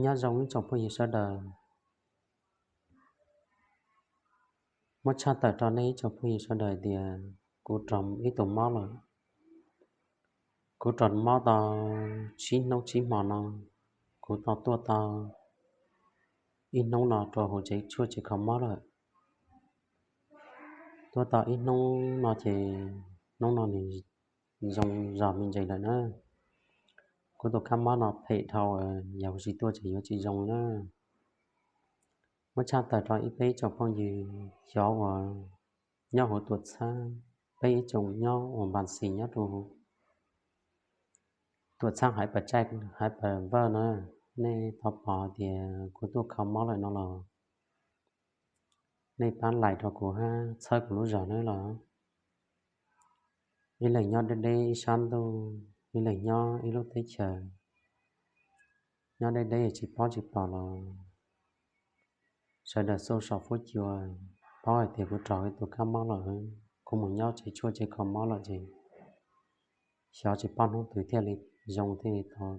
Nyob zoo ib tsoom phooj ywg sawv daws, muab tshaj tawm rau nej ib tsoom phooj ywg sawv daws tias kuv raug ib tug mob lawm. Kuv raug mob tau tsib hnub tsib hmo no, kuv tau tuaj tau ib hnub no rau hauv tsev tshuaj tsev kho mob lawm. Tuaj tau ib hnub no ces hnub no nws zoo zog me ntsis lawm na. Kuv tus kab mob no phem dhau, yog kuv tsis tuaj ces yuav tsis zoo na. Muab tshaj tawm rau ib peb ib tsoom phooj ywg xyov uas nyob hauv tuam txhab, peb ib tsoom nyob uas npas xis nyob rau tuam txhab Haiv Pas Tsaij, Haiv Pas Vawj na, nej tau pom tias kuv tuaj kho mob lawm no los nej pab like rau kuv hab txhawb kuv lub zog nawb los. Ib leeg nyob deb deb ib sab ntuj, ib leeg nyob ib lub teb chaws, nyob deb deb tsis paub tsis pom los sawv daws xauj saum fuab cua paub hais tias kuv raug ib tug kab mob lawm. Kuv mus nyob tsev tshuaj tsev kho mob lawm ces xyov tsis paub hnub twg thiaj li zoo thiaj li tau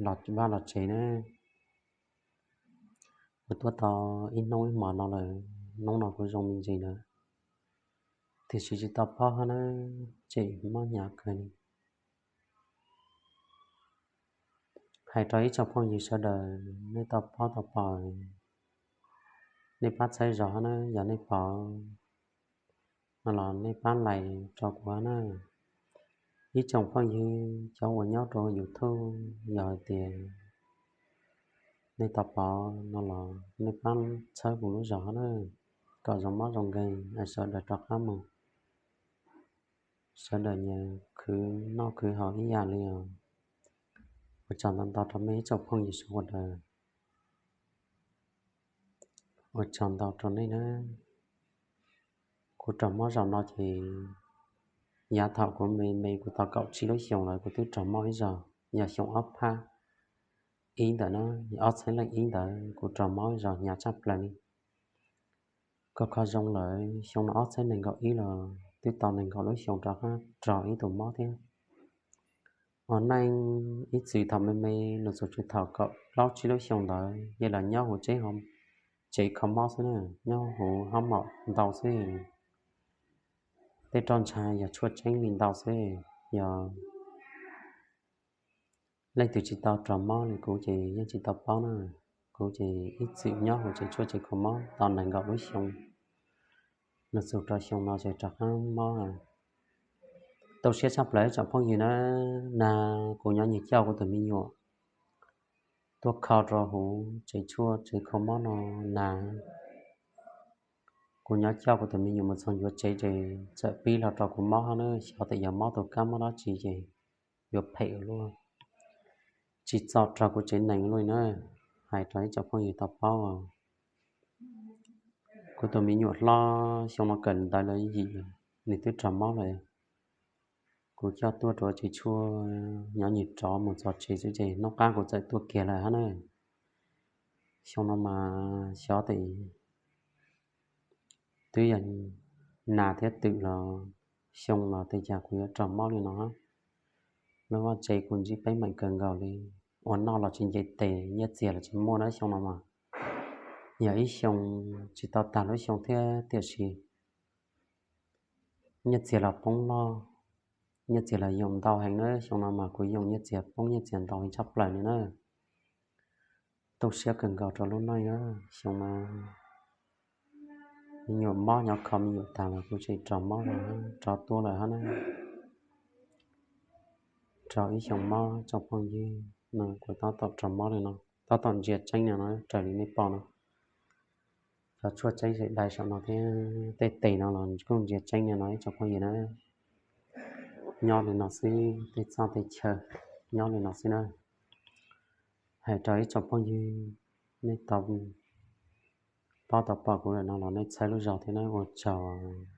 los vaj los tsev na. Kuv tuaj tau ib hnub ib hmos no lawm, hnub no kuv zoo me ntsis lawm, tiam sis tsis tau paub hab na, tseem mob hnyav kawg li. Hais rau ib tsoom phooj ywg sawv daws nej tau paub tau pom, nej pab txhawb zog hab na, yog nej pom no los nej pab like rau kuv hab na. Ib tsoom phooj ywg cov uas nyob rau YouTube, yog hais tias nej tau pom no los nej pab txhawb kuv lub zog hab na, kom zoo mob zoo nkeeg es sawv daws rov qab mus, sawv daws nyias khwv noj khwv haus ib yam li os. Ua tsaug ntau ntau rau mej ib tsoom phooj ywg sawv daws, ua tsaug ntau rau nej na. Kuv raug mob zaum no ces yav thaum kuv me me kuv tau kaum tsib lub xyoos lawm kuv twb raug mob ib zaug, yog xyoo ob phab ib ntawd na, ob txhiab leej ib ntawd kuv raug mob ib zaug hnyav tshaj plaws li. Koj kho zoo lawm, xyoo no ob txhiab nees nkaum ib los twb tau nees nkaum lub xyoo rov qab raug ib tug mob thiab. Ua neej ib txwm thaum me me los txog txug thaum kaum plaub tsib lub xyoo ntawd yeej los nyob huv tsev kho mob xwb na, nyob huv hob mom ntau xwb. Tej roj ntsha yog tshuaj tseeb li ntau xwb. Yog leej twg tsis tau raug mob li kuv ces yeej tsis tau paub na. Kuv ces ib txwm nyob huv tsev tshuaj tsev kho mob tau nees nkaum lub xyoo los txog rau xyoo no ces rov qab mob. Tu siab tshaj plaws ib tsoom phooj ywg na, nag kuv nyob nyias coj kuv tus me nyuam tuaj kho rau huv tsev tshuaj tsev kho mob no nag. Kuv nyob coj kuv tus me nyuam mus txog ncuav tsev ces txawm pib los rau kuv mob hab na, xyov tes yog mob tus kab mob dab tsi ces yuav phem ua luaj, tsis txaus raug kuv tsev neeg ua luaj li na. Hais rau ib tsoom phooj ywg tau paub, kuv tus me nyuam hlob xyoo no kawm ntawv lawv yim, nws twb raug mob lawm. Kuv coj tuaj rau tsev tshuaj nyob nyias rov mus txog tsev xwb ces hnub qab kuv txawm tuaj kiag lawm hab na. Xyoo no mas xyov tes twb yog nag thiab twm los xyoo los tes cas kuv yuav raug mob li no. Lub vaj tsev kuv ntsib peb meem kawg nkaus li, ua noj los tsis nce tes, nyiaj txiag los tsis muaj na xyoo no mas. Yog ib xyoo tsis tau tag lub xyoo thiab tiam sis nyiaj txiag los poob loj, nyiaj txiag los yoom ntau heev na, xyoo no mas kuv yoom nyiaj txiag poob nyiaj txiag ntau heev tshaj plaws li na. Tu siab kawg nkaus rau lub neej na, xyoo no me nyuam mob nyob kho me nyuam tag los kuv tseem raug mob los rov tuaj lawm hab na. Raug ib xyoo mob tsoom phooj ywg no kuv tab tom raug mob li no, tab tom ntsia tseeb li no raws li nej pom no. Cov tshuaj tseeb ze dai saum no thiab tej tes no los kuj ntsia tseeb li no ib tsoom phooj ywg na. Nyob li no xwb, tej txoj tej chaw nyob li no xwb na. Hais rau ib tsoom phooj ywg, nej tau paub tau pom kuv lawm no los nej txhawb lub zog thiab na, ua tsaug.